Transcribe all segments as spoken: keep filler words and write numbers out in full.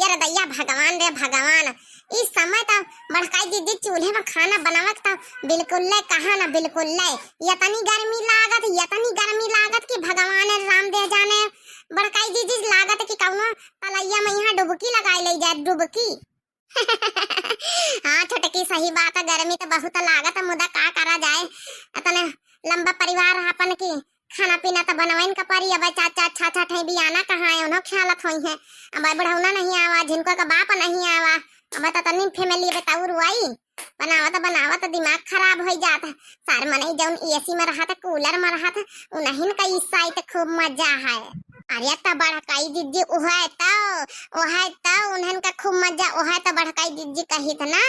यार दैया, भगवान रे भगवान, इस समय तो बड़काई दीदी चूल्हे में खाना बनावत तो बिल्कुल ले, कहा ना बिल्कुल ले। यतनी गर्मी लागत, यतनी गर्मी लागत कि भगवान राम दे जाने। बड़काई दीदी लागत कि कौनो तलैया में यहाँ डुबकी लगाई ले जाए, डुबकी। हाँ छोटकी, सही बात है, गर्मी तो बहुत लागत है, मुदा का करा जाए, इतने लंबा परिवार है अपन की, खाना पीना तो बनवाइन का परी। अब चाचा अच्छा अच्छा ठे बियाना कहाँ है, उन्हों ख्यालत होई है। अब बुढ़ौना नहीं आवा, झिनको का बाप नहीं आवा, अब तो तनी फैमिली बताऊ रुआई, बनावत बनावत दिमाग खराब हो जात है। सार मनई जौन एसी में रहत, कूलर में रहत, उन्हन का इस side खूब मजा है। अरे त बड़काई दीदी, उहे त, उहे त उन्हन का खूब मजा। उहे त बड़काई दीदी कहित ना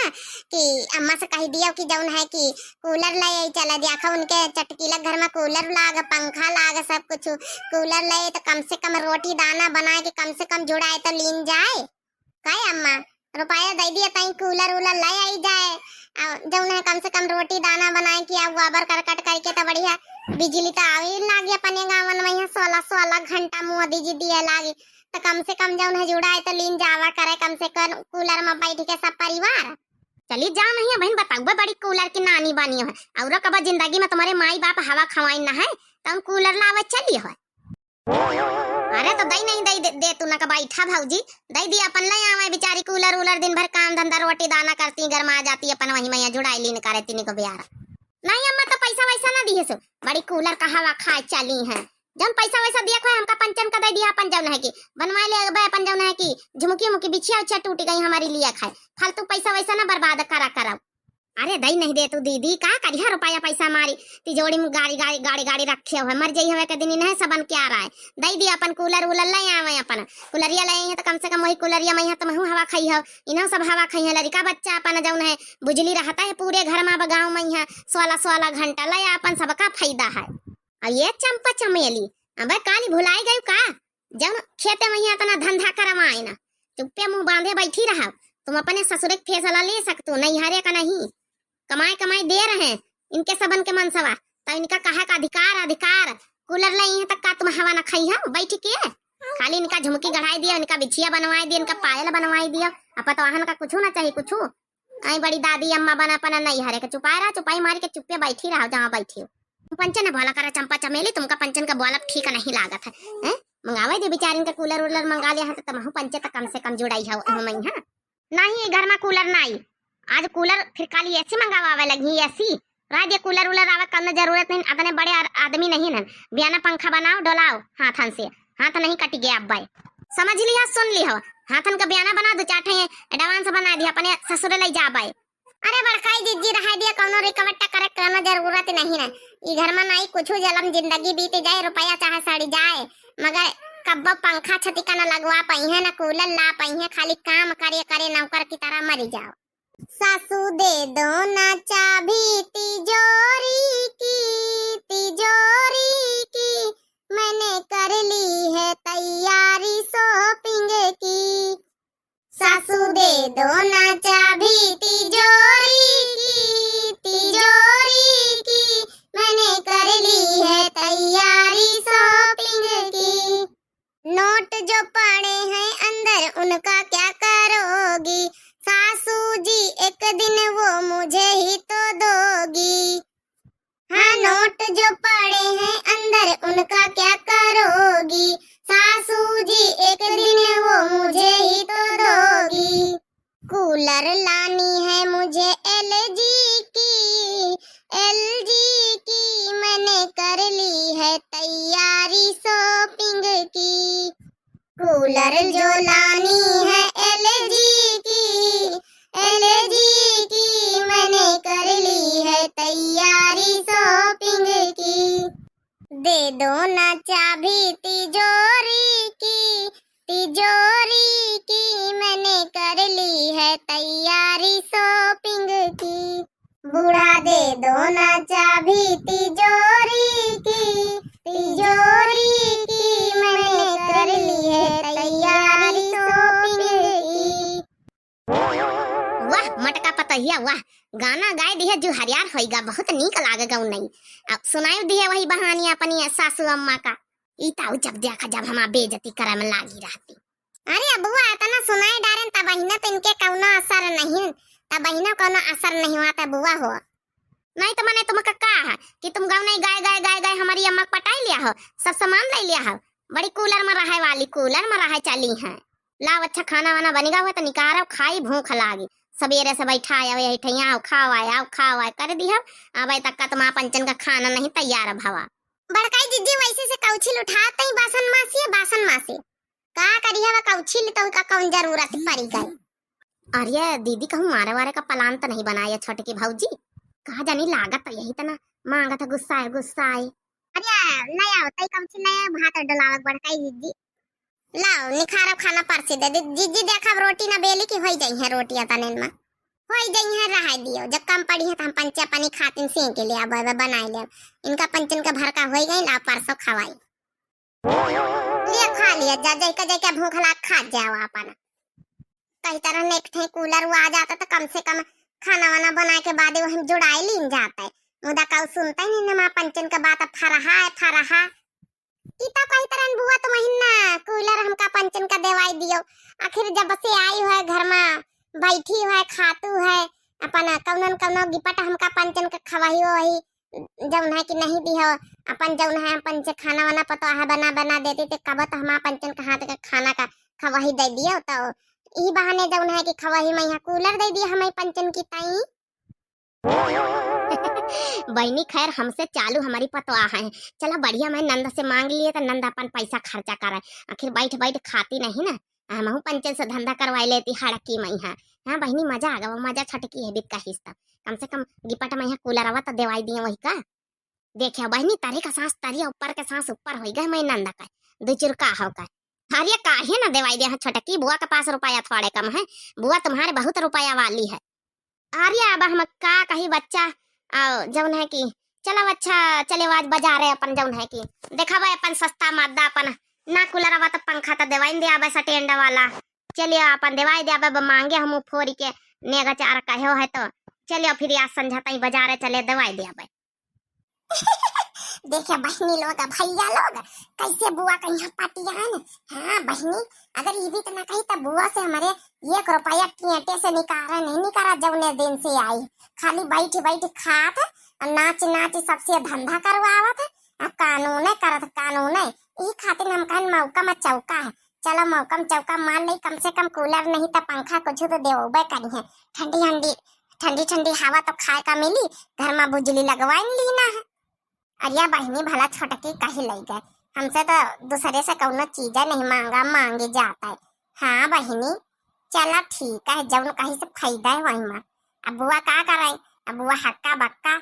कि अम्मा से कहि दियो कि जौन है कि कूलर ले आई चला, देखा उनके चटकीला घर में कूलर लाग, पंखा लाग, सब कुछ कूलर ले, तो कम से कम रोटी दाना बनाए के कम से कम जुड़ाए तो लीन जाए। काहे अम्मा, रुपया दे दिया तई कूलर उलर ले आई जाए, आ जौन है कम से कम रोटी दाना बनाए कि आ गोबर करकट करके तो बढ़िया बिजली तो आवे लागे अपने गाँवन में, यहाँ सोलह सोलह घंटा मोदी जी दिए लागे, तो कम से कम जौन है जुड़ाए तो लीन जावा करे कम से कम कूलर में बैठ के सब परिवार। चली जाओ नहीं बहन, बताऊबे बड़ी कूलर की नानी बनी है, और कब जिंदगी में तुम्हारे माई बाप हवा खवाई ना है, तो हम कूलर लावे चली हो। अरे तो दई नहीं दई दे, दे तू ना का बैठा भौजी, दई दिया अपन ले आवे बेचारी कूलर उलर, दिन भर काम धंधा रोटी दाना करती, गरमा जाती, अपन वही मैया जुड़ाई लीन करे तीन को बियारा। नहीं अम्मा तो पैसा वैसा ना दिए सो, बड़ी कूलर का हवा खाए चली है। जौन पैसा वैसा दिया खाए हमका पंचन का दे दिया, अपन जौन है कि बनवाए ले अबे अपन जौन है कि झुमकी उमकी बिछिया उछिया टूट गई हमारी लिया खाए, फालतू पैसा वैसा ना बर्बाद करा करा। अरे दई नहीं दे तू दीदी, का करिहा रुपया पैसा मारी, तिजोरी में गाड़ी गाड़ी गाड़ी गाड़ी रखे हुए, मर जाई हवे के दिन इन्हें सबन क्या राय। दई दिया अपन कूलर उलर ले आवे, अपन कूलरिया ले आई है तो कम से कम वही कूलरिया में यहाँ तुमहू हवा खाई हो, इन्हों सब हवा खाई है, लड़का बच्चा अपन जौन है बुझली रहता है पूरे घर में, अब गाँव में यहाँ सोलह सोलह घंटा ले अपन सबका फायदा है। और ये चंपा चमेली, अबे काली भुलाई गई का? जौन खेते में यहाँ इतना धंधा करवाए ना, चुप्पे मुंह बांधे बैठी रहा। तुम अपने ससुरे के फैसला ले सकतो, नैहरे का नहीं। कमाए कमाए दे रहे इनके सबन के मनसवा, तो इनका कहे का अधिकार, अधिकार। कूलर ले यहाँ तक का तुम हवा न खाई हो बैठ के? खाली इनका झुमकी गढ़ाई दिया, इनका बिछिया बनवाई दिया, इनका पायल बनवाई दिया। अब पतवाहन का कुछ ना चाहिए कुछ। आई बड़ी दादी अम्मा बना पना नहीं हरे के चुपाए रहा, चुपाई मारी के चुप्पे बैठी रहो जहाँ बैठी हो। तुम पंचन न बोला करा चंपा चमेली, तुमका पंचन का बोलब ठीक नहीं लागत है। हैं? मंगावे दे बेचारिन का कूलर उलर मंगा लिया है तो तुमहू पंचे तो कम से कम जुड़ाई हो, हो मई है। नहीं, ये घर में कूलर नहीं, आज कूलर फिर काली एसी मंगावे लगी, एसी। रात ये कूलर उलर आवे कौनो जरूरत नहीं, अतने बड़े आर-, आदमी नहीं हन। बियाना पंखा बनाओ, डोलाओ हाथन से, हाथ नहीं कट गया अब भाई। समझ लिया, सुन ली हो, हाथन का बियाना बना दो, चार ठे advance बना दिया, अपने ससुरे ले जा भाई। अरे बड़काई जिज्जी, रहा दिया, कौनो रिकवट्टा करे कौनो जरूरत नहीं है। ई घर में नाई कुछ जलम, जिंदगी बीत जाए, रुपया चाहे सड़ जाए, मगर कब्बो पंखा छतिका न लगवा पाई है, न कूलर ला पाई है, खाली काम करे करे नौकर की तरह मरी जाओ। सासू दे दो ना चाबी तिजोरी की, तिजोरी की, मैंने कर ली है तैयारी shopping की। सासू दे दो ना चाबी तिजोरी की, तिजोरी की, मैंने कर ली है तैयारी shopping की। नोट जो पड़े हैं अंदर, उनका क्या करोगी सासू जी, एक दिन वो मुझे ही तो दोगी। हाँ, नोट जो पड़े हैं अंदर, उनका क्या करोगी सासू जी, एक दिन वो मुझे ही तो दोगी। कूलर लानी है मुझे एलजी की, एलजी की, मैंने कर ली है तैयारी shopping की। कूलर जो लानी है एलजी की, एलजी की, मैंने कर ली है तैयारी shopping की। दे दो ना चाबी तिजोरी की, तिजोरी की, मैंने कर ली है तैयारी shopping की। बूढ़ा दे दो ना चाबी तिजोरी की, तिजोरी की, मैंने कर ली है तैयारी shopping की। वाह मटका पतहिया वाह, गाना गाए दिहे जुहरियार होइगा, बहुत नीक लागेगा उन्नई। अब सुनाई दिहे वही बहानी अपनी सासू अम्मा का। ई ताऊ जब देखा जब हमार बेइज्जती करे में लागी रहती। अरे अबुआ, इतना सुनाई त इनके कौनो असर नहीं, त बहिनो कौनो असर नहीं हुआ, त बुआ हो। नहीं त मने तुमका का है कि तुम गाँव नहीं गाय, गाय, गाय, गाय हमारी अम्मा के पटाई लिया हो, सब सामान ले लिया हो, बड़ी कूलर में रहे वाली, कूलर में रहे चली हैं। लाओ अच्छा खाना वाना बनिगा हुआ त निकारो, खाई, भूख लागी। सबेरे से बैठा आयो, यही ठैया आओ, खाओ आए, आओ, खाओ आए, कर दी हो। अब तक का तुम्हारा पंचन का खाना नहीं तैयार भवा। बड़काई जिज्जी वैसे से कौछिल उठात ही बासन मासी, बासन मासी। का करी हवा कौछिल तो का कौन जरूरत पड़ी गई। अरे दीदी कहूँ मारे वारे का प्लान तो नहीं बनाया छोटकी भौजी? कहा जानी लागत तो यही तना मांगत है गुस्सा है, गुस्सा है। अरे नहीं आओ, तई कौछिल नहीं है, भात डलावक बड़काई जिज्जी। लाओ निखारब खाना परसी दे दी। जिज्जी देखब रोटी ना बेली की होई जाई है रोटियां तनेन में। होई जाई है, रहाई दियो। जब कम पड़ी है त हम पंचे अपनी खातिन सी के लिए अब बनाई ले। इनका पंचन के भर का होई गई, लाओ परसों खवाई। लिया खा लिया जा, जैका जैका भूख लाग खा जाओ अपन। कही तरह नेक ठे कूलर वो आ जाता तो कम से कम खाना वाना बना के बादे वहीं जुड़ाई लीन जाता है। मुदा कऊ सुनता ही नहीं नमा पंचन का बात, अब फरहा है, फरहा। ई तो कही तरह बुआ तो महीना कूलर हमका पंचन का देवाई दियो। आखिर जब से आई है घर में बैठी है, खातू है, अपन कौनन कौनो गिपट हमका पंचन का खवाही वही जौन है कि नहीं दिहो। अपन जौन है पंच खाना वाना पतोह बना बना देती ते कब तो हमार पंचन का हाथ का खाना का खवाही दे दियो। तो ई बहाने जौन है कि खवाही में यहाँ कूलर दे दिया हमें पंचन की ताई। बहिनी खैर हमसे चालू हमारी पतोह है। चला बढ़िया मैं नंद से मांग लिए तो नंद अपन पैसा खर्चा करे। आखिर बैठ बैठ खाती नहीं ना, हमहू पंचन से धंधा करवाई लेती हड़की में यहाँ। हाँ बहिनी मजा आ गवा, मजा छटकी है बित का हिस्सा। कम से कम गिपट में यहाँ कूलर आवा तो देवाई दिए वही का। देखिया बहिनी, तरे का सांस तरिया, ऊपर के सांस ऊपर होई गए, मैं नंदा का दो चुरका हो का। अरे काहे ना देवाई दे, हाँ, छोटकी बुआ के पास रुपया थोड़े कम है, बुआ तुम्हारे बहुत रुपया वाली है। अरे अब हम का कही बच्चा, आओ जौन है कि चलो अच्छा, चले आज बाजारे अपन जौन है कि देखाबे अपन सस्ता मादा, अपन ना कूलर आवा तो पंखा तो देवाई दे आबे स्टैंड वाला। चलियो अपन देवाई दे आबे, मांगे हम फोरी के नेगा चार कहो है तो चलियो फिर आज संझा ताई बाजारे चले देवाई दे आबे। देखे बहिनी लोग, भैया लोग, कैसे बुआ के यहाँ पटियान। हाँ बहिनी, अगर ई भी तो ना कही तो बुआ से हमारे एक रुपया टियटे से निकारा नहीं निकारा जौने दिन से आई। खाली बैठ बैठ खात और नाच नाच सबसे धंधा करवावत है। अब कानून है करत कानून है, ई खातिर हम कहन मौका में चौका है। चलो मौका में चौका मार ले, कम से कम कूलर नहीं तो पंखा कुछ तो देवे करी है। ठंडी ठंडी, ठंडी ठंडी हवा तो खाए का मिली, घर में बुजली लगवाइन ली ना है। अरे बहिनी भला छोटकी कही लई गए, हमसे तो दूसरे से कौनो चीज नहीं मांगा, मांगे जाता है। हाँ बहिनी, चला ठीक है, जौन कही से फायदा है वही में। अब बुआ का करे, अब बुआ हक्का बक्का